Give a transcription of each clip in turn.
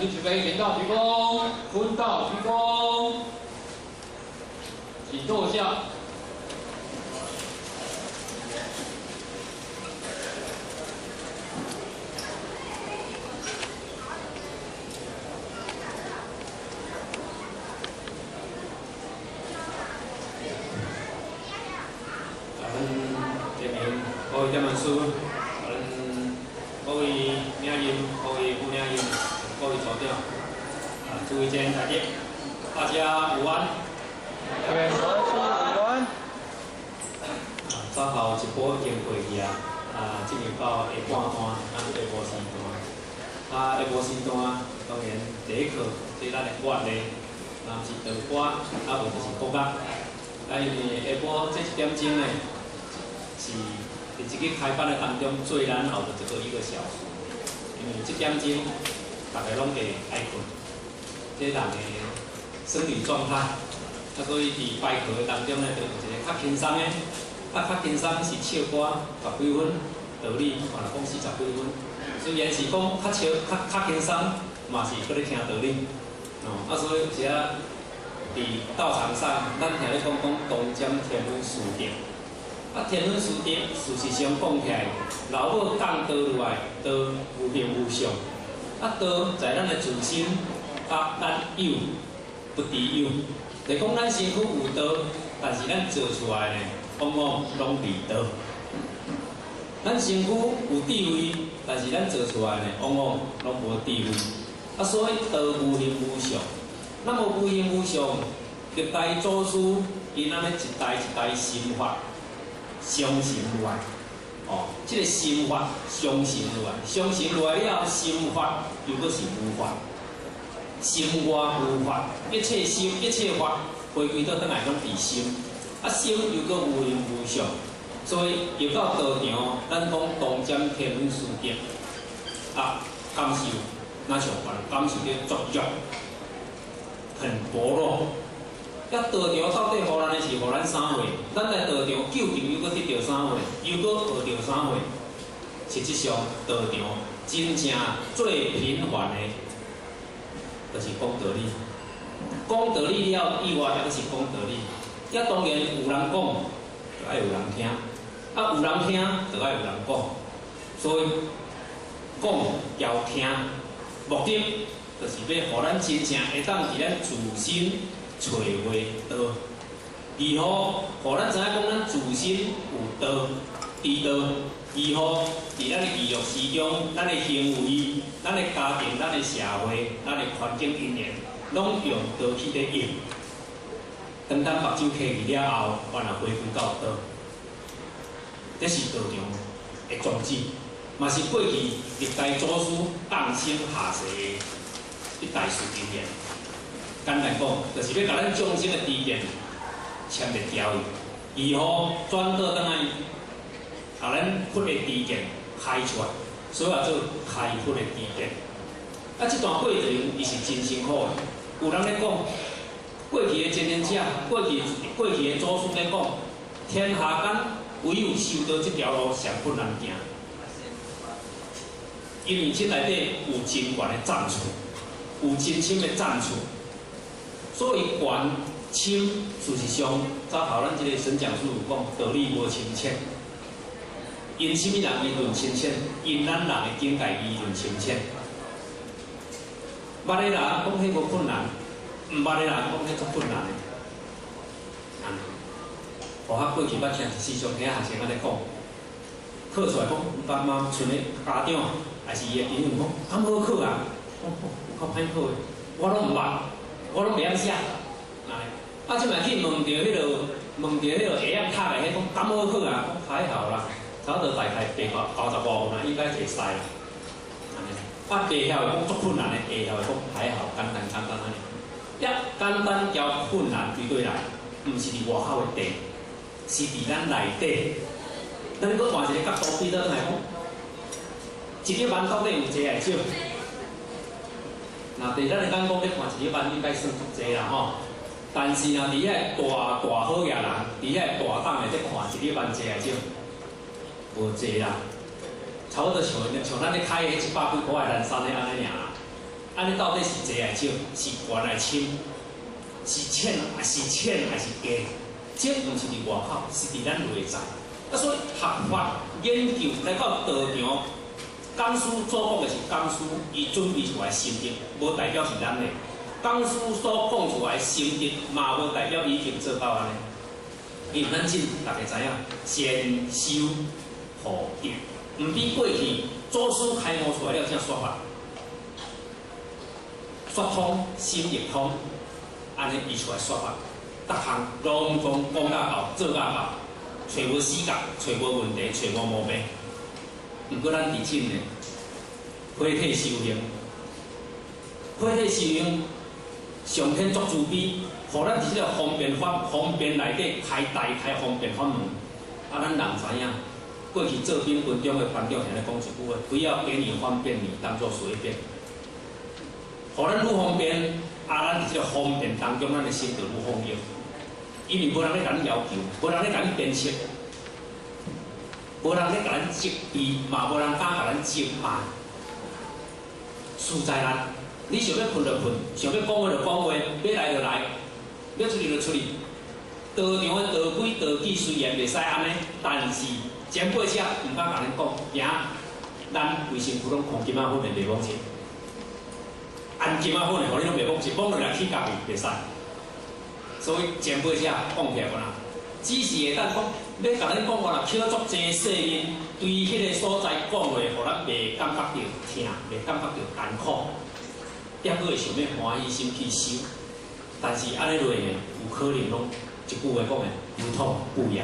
军起飞，镰刀鞠躬，坤道鞠躬，请坐下。啊，咱前面各位點問師，啊，咱各位領袖、各位副領袖、各位組長，啊，諸位先大家，大家午安。願老師午安。啊，早頭一波已經過去啊，啊，進入到下半段，咱下晡時段。啊，下晡時段，當然第一課，這咱的樂理，若毋是道歌，啊無就是國樂。啊，因為下晡這一點鐘呢，是佇這個開班的當中最難熬的這個一個小時，因為這點鐘逐家攏會愛睏，這人的生理狀態。啊，所以佇排課的當中呢，就有一個較輕鬆的，啊，較輕鬆是唱歌十幾分，道理嘛若講四十幾分。雖然是講較笑、較較輕鬆，嘛是閣咧聽道理。哦，啊，所以有時啊，佇道場上，咱聽咧講講當針天分師德。啊，天分師德，事實上講起來，老母降道落來，道無形無相。啊，道在咱的自身，啊，咱有不知有。就講咱身軀有道，但是咱做出來呢，往往攏離道。咱身軀有智慧，但是咱做出來呢，往往攏無智慧。啊，所以道無形無相。那麼無形無相，歷代祖師𪜶按呢一代一代心法相承落來。哦，這個心法相承落來，相承落來了後，心法又閣是無法。心外無法，一切心一切法回歸倒轉來攏佇心。啊，心又閣無形無相，所以入到道場，咱講當針天分師德，啊，感受若像感受著作用很薄弱。啊，道場到底予咱的是予咱啥貨？咱來道場究竟又閣得著啥貨？又閣學著啥貨？實際上，道場真正最頻繁的，就是講道理。講道理了以外，猶閣是講道理。啊，當然有人講，就愛有人聽；啊，有人聽，就愛有人講。所以講交聽，目的就是欲予咱真正會當佇咱自身揣會道，如何予咱知影講咱自身有道，知道，如何佇咱的娛樂之中，咱的行為、咱的家庭、咱的社會、咱的環境因緣，攏用道去咧用。當咱目睭開去了後，原來回歸到道，這是道場的宗旨，嘛是過去歷代祖師降生下世的一代事經驗。簡單講，就是欲共咱眾生的知見攕袂牢去，如何轉倒轉來，共咱佛的知見開出來，所以話做開佛的知見。啊，這段過程伊是真辛苦的。有人咧講，過去的前賢者，過去的祖師咧講，天下間唯有修道這條路上困難行，因為這內底有真懸的戰處，有真深的戰處。所以懸深，事實上，早頭咱這個沈講師有講，道理無深淺。因啥物人議論深淺？因咱人的境界議論深淺。捌的人講彼無困難，毋捌的人講彼足困難的。按呢，我較過去捌聽師兄兄學生按呢講，考出來講，爸媽賰的家長，還是伊的朋友講，敢好考啊？講有夠歹考的，我攏毋捌。我攏袂曉寫，啊，這擺去問著彼个，問著彼个會曉讀的，彼講敢好考啊？講還好啦，差不多大概895分啦，應該會使啦。按呢，啊，袂曉的講足困難的，會曉的講還好，簡單簡單按呢。一簡單交困難對對來，毋是佇外口的地，是佇咱內底。咱閣換一個角度對倒來講，一粒萬到底有濟還少？若佇咱的眼光咧看，一粒萬應該算足濟啦吼。但是若佇遐大大好額人，佇遐大檔的咧看，一粒萬濟還少？無濟啦，差不多像像咱咧開彼一百幾箍的蘭山的按呢爾啦。按呢到底是濟抑少，是懸抑深，是淺抑是淺抑是低？這毋是佇外口，是佇咱內在。啊，所以學法研究來到道場，講師所講的是講師，伊準備出來心得，無代表是咱的。講師所講出來心得，嘛無代表已經做到按呢。因為咱這大家知影，先修後得，毋比過去祖師開悟出來了才說法，說通心亦通，按呢伊出來說法，逐項攏總講甲到，做甲到，揣無死角，揣無問題，揣無毛病。毋過咱佇今呢，火體修行，火體修行，上天足慈悲，予咱佇這個方便法、方便內底開大開方便法門。啊，咱人知影，過去做兵軍中的班長常咧講一句話：不要給你方便，你當作隨便。予咱愈方便，啊，咱佇這個方便當中，咱的心就愈放逸。因為無人咧共咱要求，無人咧共咱鞭策，無人咧共咱責備，嘛無人敢共咱責罵。實在咱，你想欲睏就睏，想欲講話就講話，欲來就來，欲出去就出去。道場的道規道紀雖然袂使按呢，但是前輩者毋敢共咱講，驚咱規身軀攏空金仔粉的袂摸清，按金仔粉的，予你攏袂摸清，摸落來起家己袂使。所以前輩者講起來無啦，只是會當講，欲共咱講話啦，捡足濟細面，對彼个所在講話，予咱袂感覺著疼，袂感覺著艱苦，抑閣會想欲歡喜心去修。但是按呢落呢，有可能攏一句話講的，無痛不癢。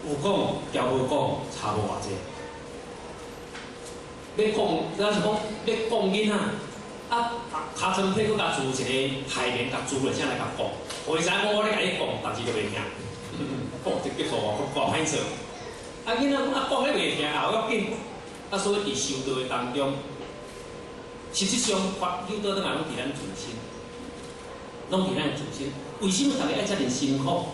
有講兼無講，差無偌濟。欲講，咱是講欲講囡仔。啊，尻川皮閣共誅一个海綿，共誅落，才來共講。予伊知影講我咧共你講，但是就袂聽。講就結束哦，閣歹做。啊，囡仔講啊，講咧袂聽，也無要緊。啊，所以佇修道的當中，實質上法又倒轉來攏佇咱自身，攏佇咱的自身。為啥物逐家愛遮爾辛苦？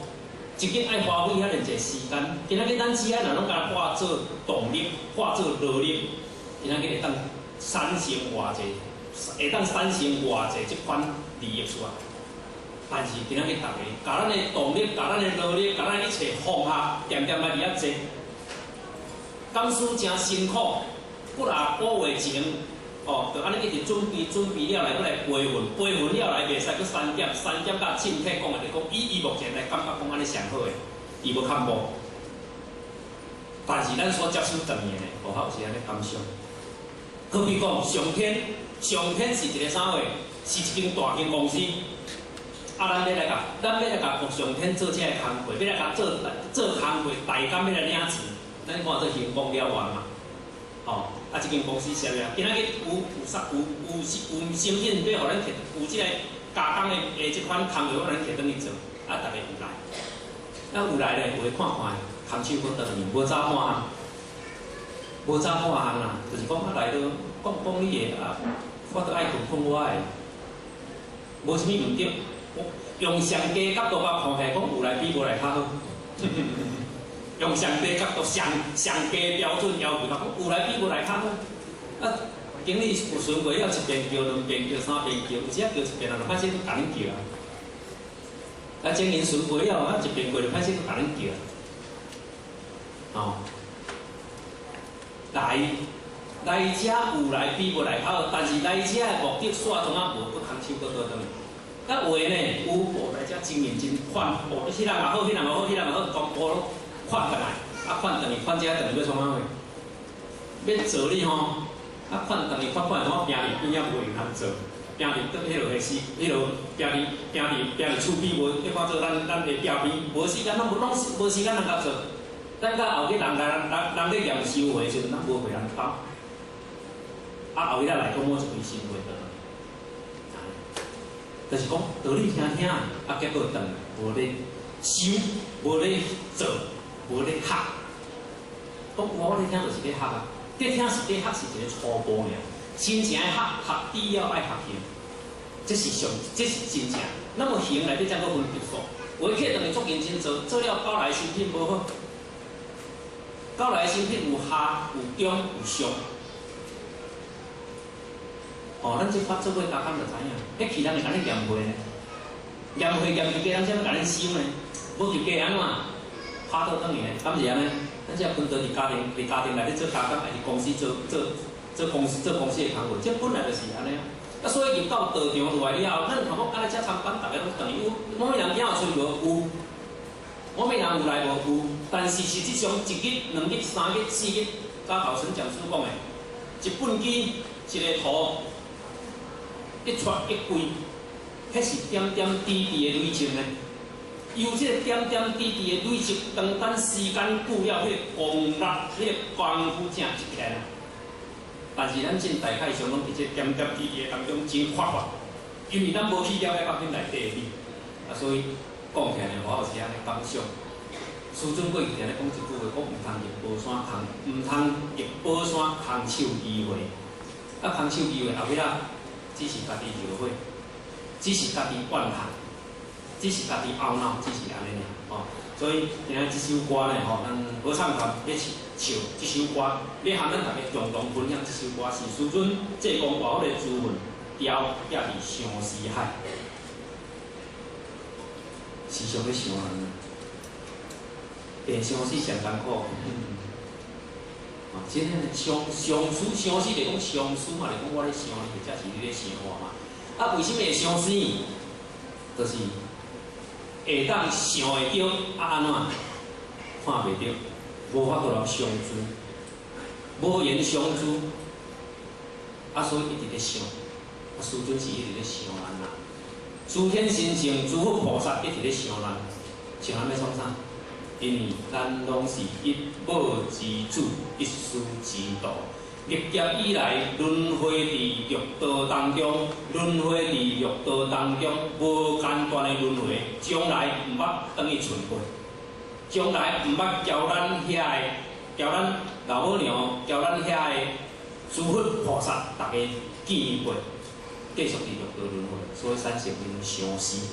一日愛花費遐爾濟時間？今仔日咱只愛若攏共化做動力，化做勞力，今仔日會當產生偌濟？會當產生偌濟這款利益出來？但是今仔日逐家，共咱的動力、共咱的勞力、共咱的一切放下，恬恬來佇遐坐。講師誠辛苦，幾若個月前，哦，就按呢一直準備準備了來，閣來培訓，培訓了來袂使閣刪減，刪減甲整體講的，就講以伊目前來感覺講按呢上好的，伊無看無。但是咱所接觸轉去的，無法有是按呢感想。好比講上天，上天是一个啥貨？是一間大間公司。啊，咱欲來共上天做這个工課，欲來共做做工課，大工欲來領錢，咱看這興講了完嘛？吼，啊，這間公司啥物啊？今仔日有有啥有有有成品欲予咱提，有這个加工的的這款工課，予咱提轉去做，啊，逐家有來，啊有來咧，有的看看，空手閣轉去，無走半項，無走半項啦，就是講啊來都講講你的啊，我都愛睏睏我的，無啥物毋對。用上低角度共看起來，講有來比無來較好。用上低角度、上上低標準要求，講有來比無來較好。啊，經理有巡過了一遍叫、兩遍叫、三遍叫，有時仔叫一遍啊，就歹勢閣共恁叫啊。啊，前因巡過了，啊一遍過就歹勢閣共恁叫。哦，來來遮有來比無來較好，但是來遮的目的煞總仔無，閣空手閣倒轉去。啊，有的呢，有哦來遮真認真勸，哦，彼人也好，彼人也好，彼人也好，全部攏勸轉來，啊，勸轉去，勸遮轉去欲創啥貨？欲做你吼，啊，勸轉去，勸看我行佇邊仔無閒通做，行佇倒彼落彼死，彼落行佇行佇行佇厝邊無，欲看做咱咱的壁邊，無時間攏無攏無時間通共做。等到後日人來人人咧驗收回的時陣，咱無予人包。啊，後日來講，我一規心會倒。就是講道理聽聽，啊，結果轉無咧修，無咧做，無咧學。講我咧聽就是咧學啊，咧聽是咧學是一個初步爾。真正的學學底了愛學行，這是上，這是真正。那麼行內底才閣分級數。有的客轉去足認真做，做了交來成品無好，交來成品有下、有中、有上。哦，咱這發做過加減就知影，彼去人會共你驗貨呢，驗貨驗及格，人才欲共恁收呢。無及格按怎？拍倒轉去呢？敢是按呢？咱這分到佇家庭，佇家庭內底做加工，還是公司做做做公司做公司的工課？這本來就是按呢。啊，所以入到道場落來了後，咱頭講按呢遮參班，逐家攏轉去有，某物人囝有出無？有。某物人有來無？有。但是實際上一日、兩日、三日、四日，早頭陳講師講的，一畚箕一个土，一撮一歸，彼是點點滴滴的累積呢。由這个點點滴滴的累積，當等時間久了，彼个功力、彼个功夫才會起來。但是咱真大概上攏佇這點點滴滴的當中真缺乏，因為咱無去了解北京內底的理，啊，所以講起來呢，我有是按呢感想。師尊過去定咧講一句話，講毋通入寶山空，毋通入寶山空手機會。啊，空手機會後尾仔，只是家己後悔，只是家己怨恨，只是家己懊惱，只是按呢爾吼。所以今仔這首歌呢，吼，咱合唱團欲唱這首歌，欲和咱大家共同分享這首歌，是師尊濟公活佛的諸份雕寄佇相思海，時常咧想人，病相死上艱苦。啊，真的相相思相思，就講相思嘛，就講我咧想你，或者是你咧想我嘛。啊，為啥物會相思？就是會當想會著，啊按怎看袂著，無法度人相助，無緣相助，啊，所以一直咧想，啊，師尊是一直咧想咱啦。諸天神聖、諸佛菩薩一直咧想咱，想咱欲創啥？因為咱攏是一母之子，一師之徒。歷劫以來，輪迴佇六道當中，輪迴佇六道當中，無間斷的輪迴，從來毋捌轉去賰過，從來毋捌交咱遐个，交咱老母娘，交咱遐个諸佛菩薩，逐家見面過，繼續佇六道輪迴，所以產生𪜶相思，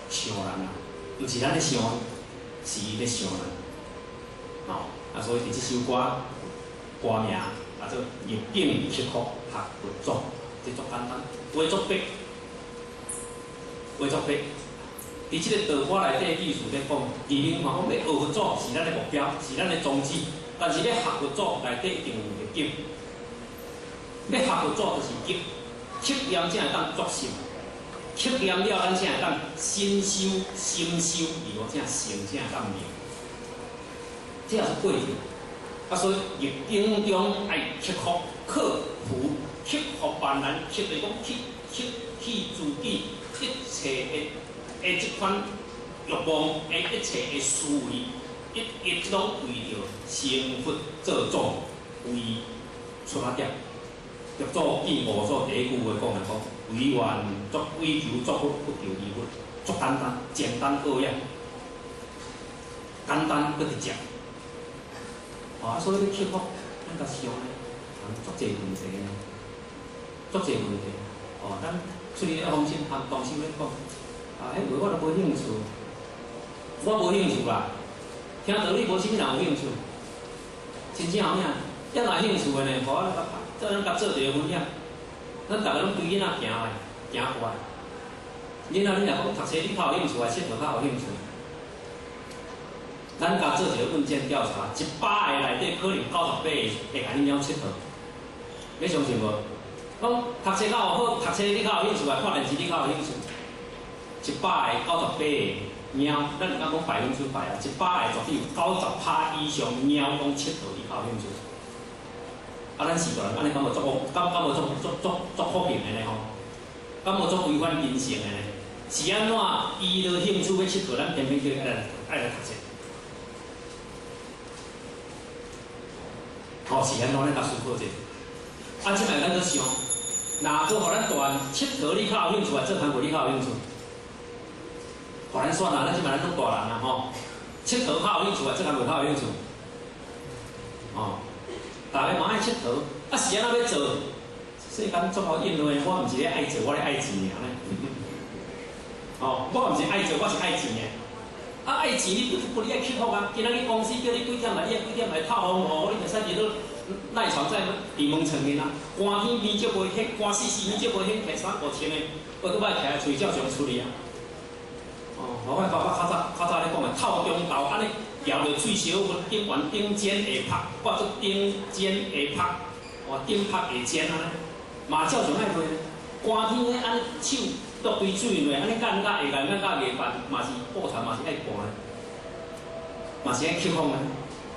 想人啊，毋是咱咧想，是伊咧想咱，吼啊，所以佇這首歌。歌名啊做逆境克服學佛祖，這足簡單，話足白，話足白。佇這个道歌內底意思咧講，二明看講欲學佛祖是咱的目標，是咱的宗旨。但是欲學佛祖內底一定有逆境。欲學佛祖就是克，克念才會當覺醒，克念了，咱才會當身修、心修，而後才成，才會當明。這也是過程。啊，所以逆境中愛克服、克服、克服萬難，克就是講去克去自己一切的的這款欲望的一切的思維，一一攏為著成佛做祖為出發點。六祖見五祖第一句話講的講：唯願作唯求作佛，不求於佛。足簡單，簡單扼要，簡單閣直接。啊，所以欲克服，咱共想呢，足濟問題呢，足濟問題。哦，咱出去咧方針和同事咧講，啊，彼話我都無興趣，我無興趣啦。聽道理無啥物人有興趣，真正有影，抑若興趣的呢，予我做咱共做一個分享，咱逐个攏規囡仔行來行過來。囡仔你若講讀冊你較有興趣，還是𨑨迌較有興趣？咱共做一個問卷調查，100個內底可能98個會共你貓𨑨迌，你相信無？講讀冊較有好，讀冊你較有興趣，還看電視你較有興趣？100個98個貓，咱毋敢講100%啊，100個絕對有90趴以上貓講𨑨迌伊較有興趣。啊，咱是大人，按呢敢無足惡？敢敢無足足足足福幸的呢吼？敢無足違反人性的呢？是按怎？伊都興趣欲𨑨迌，咱偏偏叫伊愛來愛來讀冊。吼，是按怎？咱共思考者。啊，這擺咱閣想，若閣予咱大漢𨑨迌你較有興趣，還做工課你較有興趣？予咱選啊，咱這擺咱攏大人啊吼，𨑨迌較有興趣，還做工課較有興趣？吼，逐个嘛愛𨑨迌，啊是按怎欲做？世間足好應對，我毋是咧愛做，我咧愛錢爾呢。吼，我毋是愛做，我是愛錢的。啊，愛錢你不不你愛克服啊！今仔日公司叫你幾點來，你愛幾點來透風雨，你袂使佇咧賴床在佇門床面啊！寒天面積袂顯，寒死死面積袂顯，摕衫褲穿的，我拄擺徛來喙照常出去啊。哦，我爸爸較早較早咧講的，透中豆按呢撬著喙小分，頂懸頂尖下拍，掛做頂尖下拍，哦，頂拍下尖按呢，嘛照常愛落。寒天咧按呢手剁堆水落，按呢按甲下按甲下飯，嘛是布頭嘛是愛寒的，嘛是愛克服的。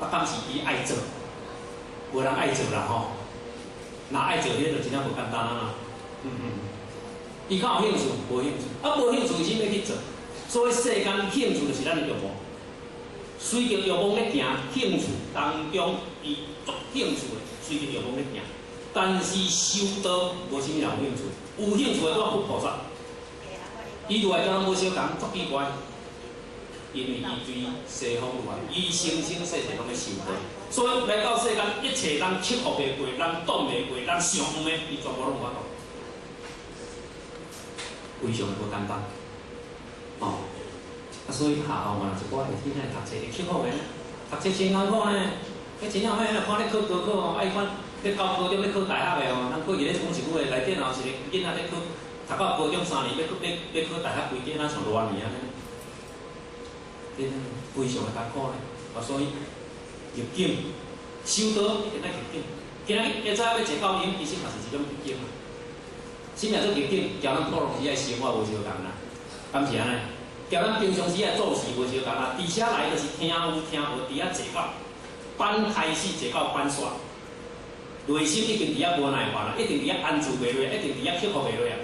啊，敢是伊愛做，無人愛做啦吼。若愛做，彼個就真正無簡單啊。伊敢有興趣？無興趣。啊，無興趣，伊先欲去做。所以世間興趣就是咱的欲望。隨著欲望咧行，興趣當中伊足興趣的，隨著欲望咧行。但是修道無啥物人有興趣，有興趣的拄仔佛菩薩，伊落來敢若無相仝，足奇怪。因為伊對西方來，伊生生世世攏咧修道，所以來到世間一切人克服袂過，人擋袂過，人想毋的，伊全部攏有法度。非常的無簡單，哦。啊，所以學校嘛，一寡會天來讀冊會克服的，讀冊真艱苦呢。彼真正歹，若看咧考高考哦，愛看咧到高中欲考大學的哦，咱過去咧講一句話，內底若有一個囡仔咧考，讀到高中3年，欲考欲欲考大學規間，若像偌年按呢。真非常的艱苦呢。啊，所以逆境修道一定愛逆境。今仔日下早欲坐到因，其實嘛是一種逆境啊。啥物叫做逆境？交咱普通時的生活無相仝啦，敢是按呢？交咱平常時愛做事無相仝啦。佇遮來就是聽有聽無，佇遐坐到班開始坐到班煞，內心已經佇遐無耐煩啦，一定佇遐安住袂落，一定佇遐克服袂落啊。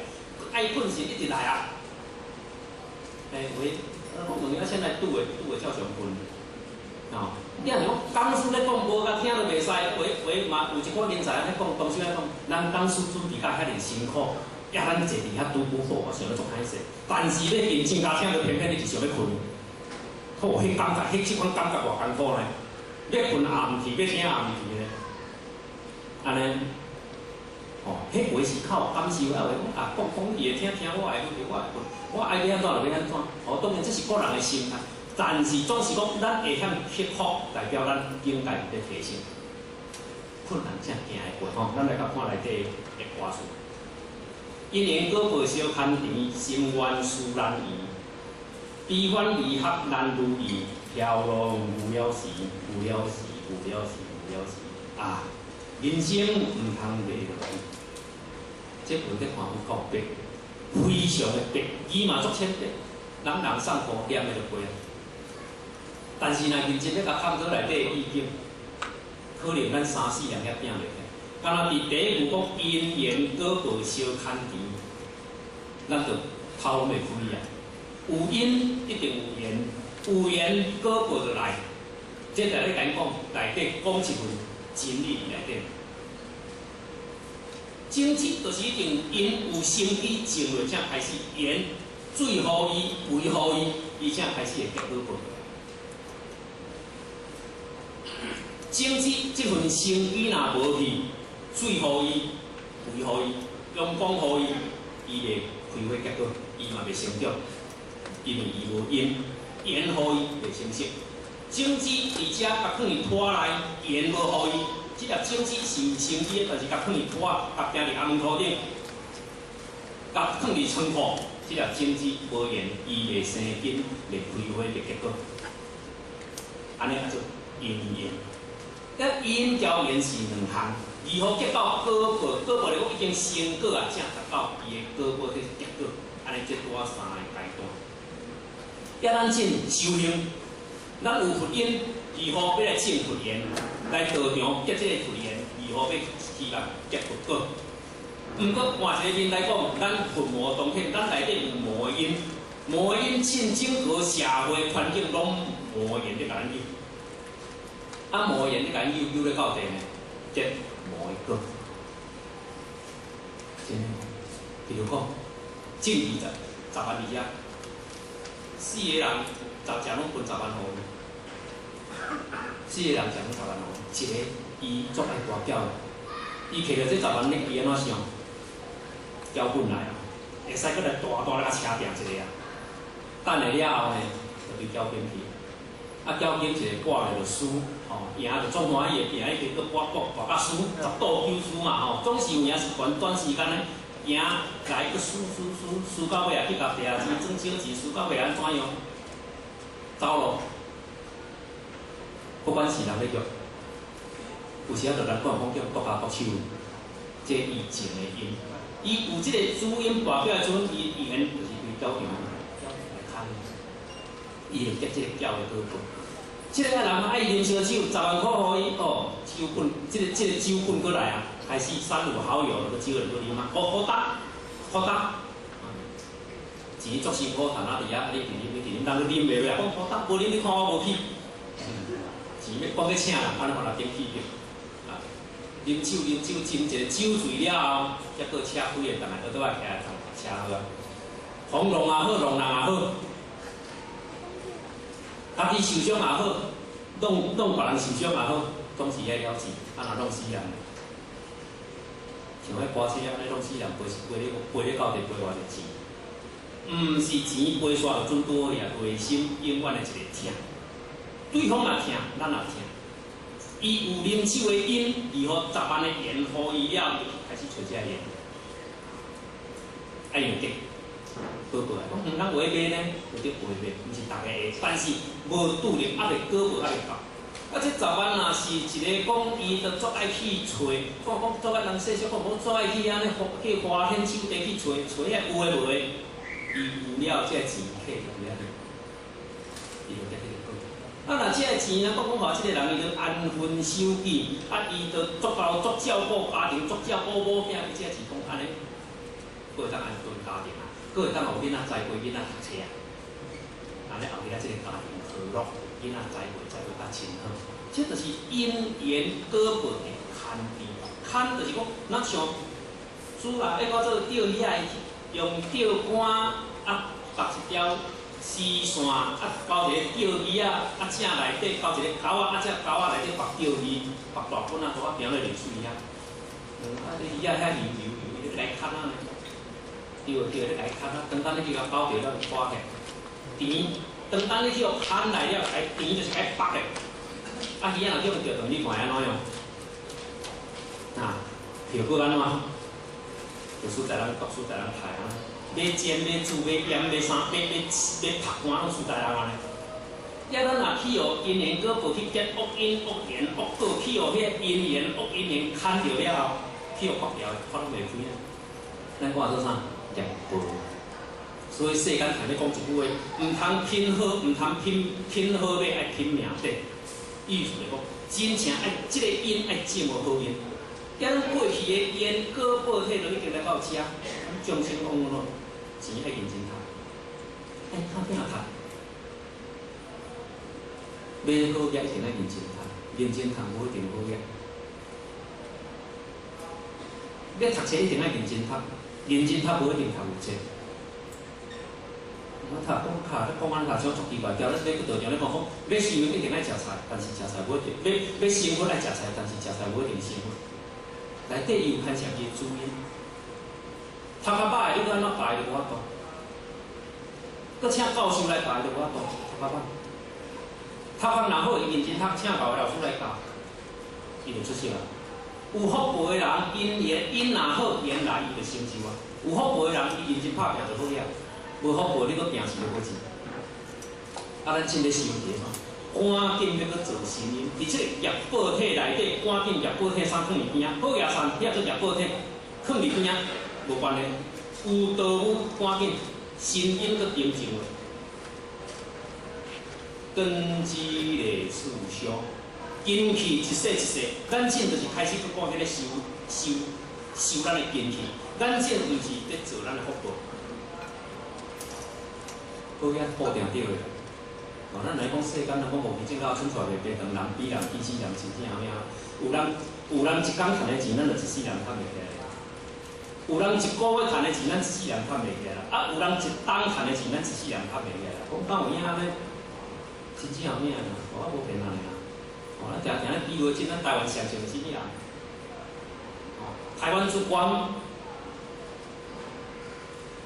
愛困時一直來啊。欸，喂，我問你，啊，先來拄的拄的照常困，哦，你若是講講師咧講無共聽都袂使，話話嘛有一寡人才按呢講，當時咧講，咱講師準備甲遐爾辛苦，抑咱坐佇遐拄拄好，我想欲足歹勢。但是咧認真共聽，就偏偏你就想欲睏。好，彼感覺，彼這款感覺偌艱苦呢？欲睏也毋去，欲聽也毋去呢。按呢，哦，彼話是較有感受啊，話講啊，講講伊會聽，聽我會好，我會睏，我愛欲按怎就欲按怎。哦，當然這是個人的心態，但是總是講咱會曉克服，代表咱境界佇咧提升。困難才行會過吼，咱來共看內底的歌詞。因緣果報相牽纏，心願事難圓，悲歡離合難如意，飄浪無了時，無了時，無了時，無了時啊！人生毋通袂落去，這句咧看有夠白，非常的白，字嘛足淺白，人人送課念的就過啊。但是若認真欲共探討內底的意境，可能咱三四人遐摒袂起。敢若佇第一句講因緣果報相牽纏，咱就頭袂開啊。有因一定有緣，有緣果報就來。這就咧共講，內底講一份真理佇內底。種子就是一定因有生機種落，才開始緣，水予伊，肥予伊，伊才開始會結果報。種子這份生機若無去，水予伊，肥予伊，陽光予伊，伊袂開花結果，伊嘛袂成長，因為伊無因，緣予伊袂成熟。種子佇遮共囥佇土內，緣無予伊，這粒種子是有生機的，但是共囥佇土仔，共埕佇紅土頂，共囥佇倉庫，這粒種子無緣，伊袂生根，袂開花，袂結果。按呢叫做因緣。這因交緣是兩項，如何結到果報？果報來講已經成果啊，才達到伊的果報，這是結果。按呢這拄仔三个階段。抑咱進修行，咱有佛因，如何欲來證佛緣？來道場結這个佛緣，如何欲希望結佛果？毋過換一个面來講，咱佛魔當現，咱內底有魔因，魔因進整個社會環境攏魔緣咧共咱誘。啊，魔緣咧共咱誘，誘咧到底呢？結魔的果。真的，比如講，種20十萬佇遮，四個人十食攏分十萬予伊，四個人食攏十萬予伊，一个伊足愛跋筊的，伊摕著這十萬咧，伊按怎想？交本來啊，會使閣來大大來共車拚一个啊。等下了後呢，就去繳金去。啊，繳金一个掛咧就輸，吼，吼，贏就總歡喜的，贏一直閣搏搏搏甲輸，十賭九輸嘛吼，總是有影是懸短時間咧，贏來閣輸輸輸輸到尾啊，去共地下錢賺少錢，輸到尾按怎樣？走咯。不管是人咧叫，有時啊，就咱講講叫獨家獨手，這伊種的因，伊有這個主因跋起來陣，伊伊緣就是對繳場來牽，伊會得這個繳的果報。這個人愛啉燒酒，10萬塊予伊哦，酒棍，這個酒棍過來啊，開始三五好友個招來閣啉啊，好好打，好打，錢足辛苦趁啊佇遐，你直啉，你直啉，人啉袂落，講好打，無啉你看我無去，錢欲講欲請人，按呢予人點去著。啊，啉酒啉酒，斟一個酒醉了後，才閣車開的，轉來倒來徛來車好啊。紅龍也好，龍人也好，家己受傷也好，弄弄別人受傷也好，總是愛了錢，啊若弄死人，像彼歌星按呢弄死人，賠是賠咧賠咧到底賠偌濟錢？毋是錢賠煞就準拄好啊，內心永遠的一個疼，對方也疼，咱也疼。伊有啉酒的因，而予十萬的緣予伊了，伊開始揣這個緣，愛用得。果報來講，咱有咧買呢，有得賠買，毋是逐个會，但是無拄著，猶未果報猶未到。啊，這十萬若是一個講，伊就足愛去揣，看講足愛人細小講，講足愛去按呢去花天酒地去揣，揣遐有的無的，伊有了這個錢客佇遐，伊就得彼個果。啊，若這個錢若講講話，這個人伊就安分守己，啊，伊就足夠足照顧家庭，足照顧某囝，這個錢講按呢，閣會當安頓家庭啊，閣會當予囡仔栽培囡仔讀冊啊，按呢後日仔這個家庭和樂，囡仔栽培栽培甲真好，這就是因緣果報的牽連。牽就是講，若像主啊，欲叫做釣魚仔，用釣竿啊，縛一條絲線啊，勾一個釣魚仔，啊，正內底勾一個鈎仔，啊，這鈎仔內底縛釣魚，縛大棍仔，拄仔行咧入水遐。啊，你魚仔遐游游游，伊咧共伊牽啊呢？對對，咧共伊牽啊，當當你去共勾著了，就拖起來。甜，當當你去予牽來了，共伊甜就是共伊縛的。啊，魚仔若叫伊釣斷，你看會按怎樣？啊，效果按怎？就輸在人毒，輸在人害啊！欲煎、欲煮、欲醃、欲啥、欲欲欲曝乾，攏輸在人按呢。遐咱若去予因緣果報去結惡因、惡緣、惡果，去予彼個因緣、惡因緣牽著了後，去予縛牢，看攏袂開啊！咱看做啥？業報。所以世間常咧講一句話，毋通品好，毋通品品好馬，愛品命短。意思就講，真正愛這個因愛種無好因。咱過去的因果報體都已經來到遮，眾生講咯，錢愛認真趁，愛拍拼趁，欲好業一定愛認真趁，認真趁無一定好業。欲讀冊一定愛認真讀，認真讀無一定讀有冊。我讀講卡，你講按呢讀像足奇怪，牢咧欲去道場咧講講，欲修一定愛食菜，但是食菜無一定；欲欲成佛愛食菜，但是食菜無一定成佛。內底伊有牽涉伊的主因，讀較歹，你閣按怎教伊就無法度；閣請教授來教伊就無法度，讀較歹。讀較若好，伊認真讀，請𠢕的老師來教，伊就出色啊。有福報的人，因緣因若好，緣來伊就成就啊。有福報的人，伊認真拍拚就好了。無福報，你閣拚是無好錢。啊，咱凊咧想一下，趕緊欲閣做善因，佇這個業報體內底，趕緊業報體衫囥佇邊仔，好業衫遐做業報體，囥佇邊仔無關係。有道有趕緊新因閣平靜。根基累次修，根器一世一世，咱凊就是開始閣趕緊咧修修修咱的根器，咱凊毋是咧做咱的福報，好遐固定著的。哦，咱來講世間，人講五期正到出出來袂白，人比人比死人真正有影。有人有人一工趁的錢，咱就一世人趁袂起來。有人一個月趁的錢，咱一世人趁袂起來。啊，有人一冬趁的錢，咱一世人趁袂起來。講敢有影按呢？真正有影啦，我無騙人的啦。哦，咱定定咧比如真，咱台灣上上是啥物人？哦，台灣之光，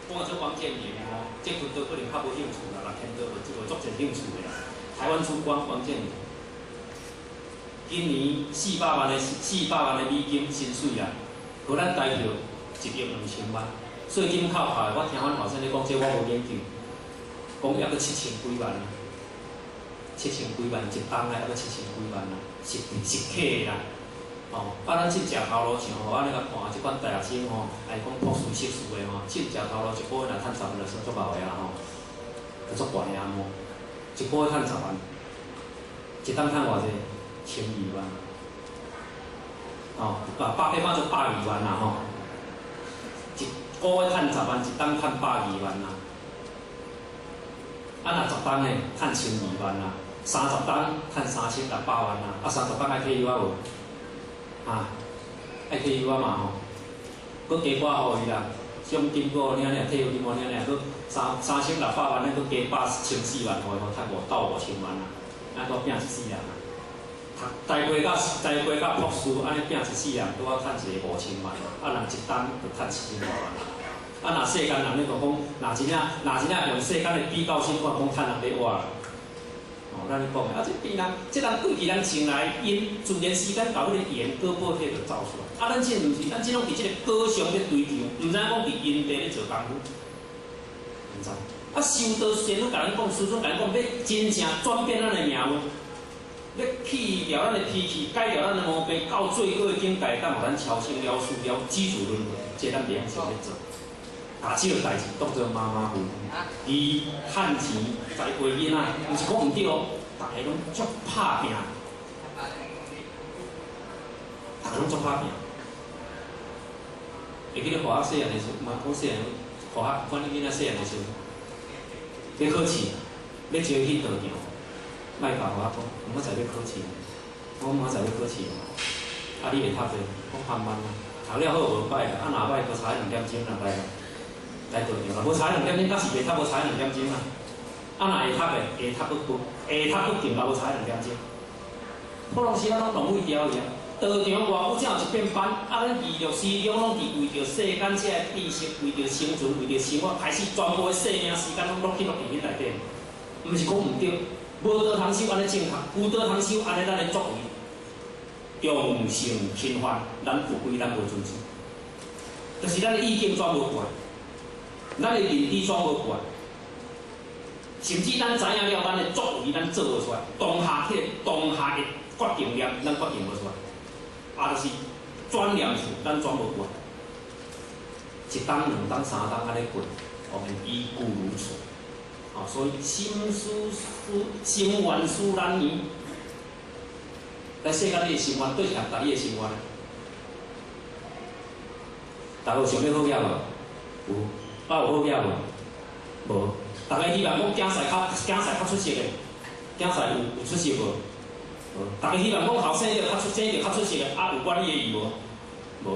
我做王建民吼，這陣都可能較無興趣啦，六千多無這個足濟興趣的啦。台灣之光王建民，今年400萬的美金薪水啊，予咱台票1億2千萬，稅金扣扣的，我聽阮後生咧講，這我無研究，講抑閣七千幾萬啊，七千幾萬一冬啊，抑閣七千幾萬啊，是客的啦。哦，啊，咱凊食頭路像吼，按呢共看，這款大學生吼，來講博士、碩士的吼，凊食頭路一個月若趁十萬就算足夠的啊吼，就足懸的啊無，一個月趁十萬，一冬趁偌濟？千二萬。哦，啊，百起碼就百二萬啦吼，一個月趁十萬，一冬趁百二萬啦。啊，若十冬呢，趁千二萬啦，30冬趁3600萬啦，啊，三十冬愛退休啊無？啊，愛退休啊嘛吼，閣加掛予伊啦，獎金閣爾爾，退休金閣爾爾，閣3600萬，咱閣加百千四萬予伊吼，趁五到5000萬啦，啊，閣拼一世人啊！讀大學甲大學甲博士，按呢拼一世人，拄好趁一个五千萬，啊，人一冬就趁7000外萬。啊，若世間人咧就講，若真正用世間的比較心，我講趁人咧活啦。哦，咱咧講啊，這病人，這人過去人穿來因自然時間到彼個緣果報體就走出來。啊，咱這毋是，咱這攏佇這個果上咧追求，毋知影講佇因地咧做功夫，毋知。啊，修道仙女共咱講，師尊共咱講，欲真正轉變咱的命運，欲去掉咱的脾氣，改掉咱的毛病，到最高的境界，當予咱超生了事了，止住輪迴，這咱袂曉想咧做。把這個代誌當做馬馬虎虎，伊趁錢栽培囡仔，毋是講毋對哦，逐个攏足拍拚，逐个攏足拍拚。會記得大學細漢的時陣，嘛講細漢，大學管你囡仔細漢的時陣，欲考試，欲招去道場，莫教我講，明仔載欲考試，我明仔載欲考試，啊，你會讀袂？講慢慢啊，讀了好無歹啦，啊若歹，閣差2點鐘啦，來啦。來道場啦，無差2點鐘，敢是袂讀無差2點鐘啦。啊，若會讀的，會讀閣多，會讀閣更加無差兩點鐘。普通時咱攏浪費掉去啊！道場偌久才有一遍班，啊，咱娛樂時中攏佇為著世間這个知識，為著生存，為著生活，開始全部的生命時間攏落去落佇彼內底。毋是講毋對，無道通修按呢正確，有道通修按呢咱的作為，眾生侵犯，咱不歸咱無尊重，就是咱的意境轉無過來。咱的認知轉無過來，甚至咱知影了，咱的作為咱做無出來，當下彼个當下的決定念，咱決定無出來，啊，就是轉念處，咱轉無過來。一冬、兩冬、三冬按呢過，我們依故如此。啊，所以心思思心願思難圓，來世間你的心願，對是合達你的心願。大家有想欲好額無？有。啊，有好額無？無。逐家希望講囝婿較囝婿較出色的，囝婿有出色無？無。逐家希望講後生著較出生著較出色的，啊，有管你的意無？無。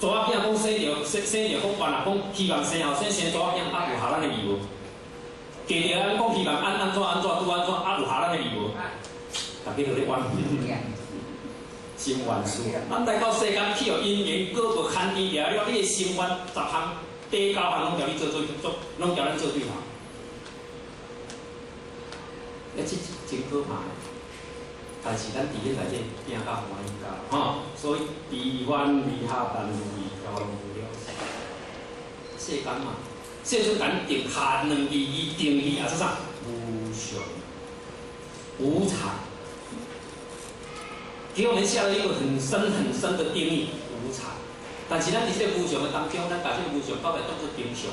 查某囝講生著生生著講原來講希望生後生生查某囝，啊，有合咱的意無？嫁著咱講希望按按怎按怎拄按怎，啊，有合咱的意無？逐家就咧怨。心願事，咱來到世間去予因緣果報牽連了，你的心願十項。第九項攏共你做做做，攏共咱做對頭。啊，這真可怕。但是咱佇彼內底拚甲歡喜甲，吼，所以悲歡離合難如意，交無了。世間嘛，世尊共咱定下兩字伊定義也是啥？無常、無常。給我們下了一個很深很深的定義，無常。但是咱佇這個無常的當中，咱共這個無常搞來當作平常，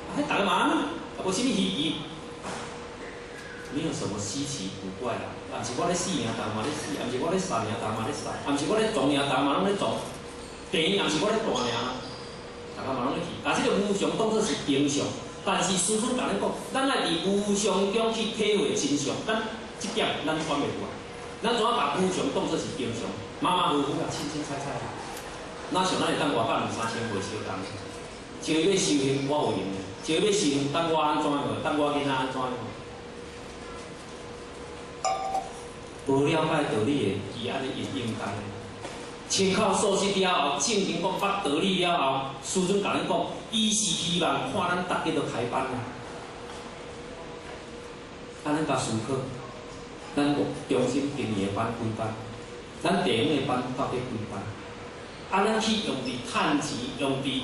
啊，彼逐个嘛按呢，啊，無啥物稀奇，沒有什麼稀奇古怪啦。啊，毋是我咧死爾，逐个嘛咧死；啊，毋是我咧殺爾，逐个嘛咧殺；啊，毋是我咧撞爾，逐个嘛攏咧撞。病也毋是我咧大爾，逐个嘛攏咧去。共這個無常當作是平常，但是師尊共咱講，咱愛佇無常中去體會真相，咱這點咱轉袂過來。咱怎啊共無常當作是平常，馬馬虎虎啊，凊凊彩彩啊。哪像咱會當活到兩三千歲相仝？像欲修行，我有閒的；像欲修行，等我按怎樣，等我囡仔按怎樣。無了解道理的，伊按呢應應該。親口說出了後，證明講捌道理了後，師尊共咱講，伊是希望看咱逐家都開班啊。啊，咱共思考，咱中心今年的班幾班？咱地方的班到底幾班？啊，咱去用佇趁錢，用佇